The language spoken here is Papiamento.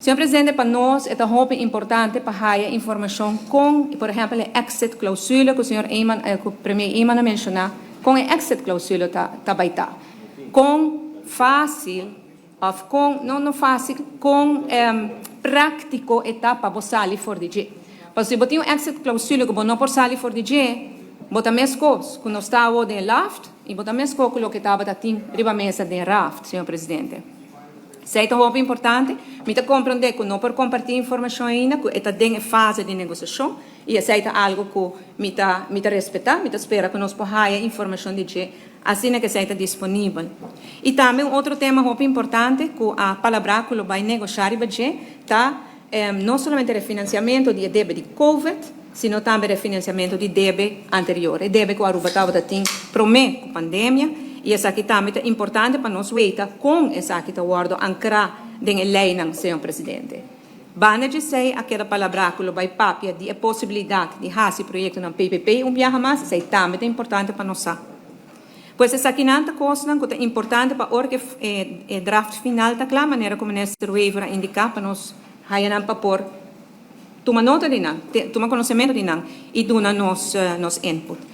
Señor Presidente, pa nos ta hopi importante pa haya informacion con, por ehempel, e exit clausule cu señor Eman, cu Premier Eman a menciona, con e exit clausule ta bay ta. Con facil, of con, no, no facil, con practico e ta pa bo sali for di dje. Pa si bo tin un exit clausule cu bo no por sali for di dje, bo ta mescos cu nos ta den raft y bo ta mescos cu loke tabata tin riba mesa den raft, señor Presidente. Esey ta hopi importante, mi ta comprende cu no por comparti informacion ainda, cu ta den fase di negociacion, y esey ta algo cu mi ta respeta, mi ta spera cu nos por haya informacion di dje asina cu esey ta disponibel. Y tambe un otro tema hopi importante cu a palabra cu lo bay negocia riba ta no solamente refinanciamento di debe di COVID, sino tambe refinanciamento di debe anterior. E debe cu Aruba tabata tin prome cu pandemia, y esaki tambe ta importante pa nos weta con esaki ta wordo ancra den ley, señor Presidente. Banda di esey a keda palabra cu lo bay papia di e posibilidad di haci proyecto na PPP un biaha mas, esey tambe ta importante pa nos. Pues esaki nan ta cosnan cu ta importante pa ora cu e draft final ta cla, manera con Minister Wever a indica, pa nos haya nan pa por tuma nota di nan, tuma conocimento di nan y duna nos input.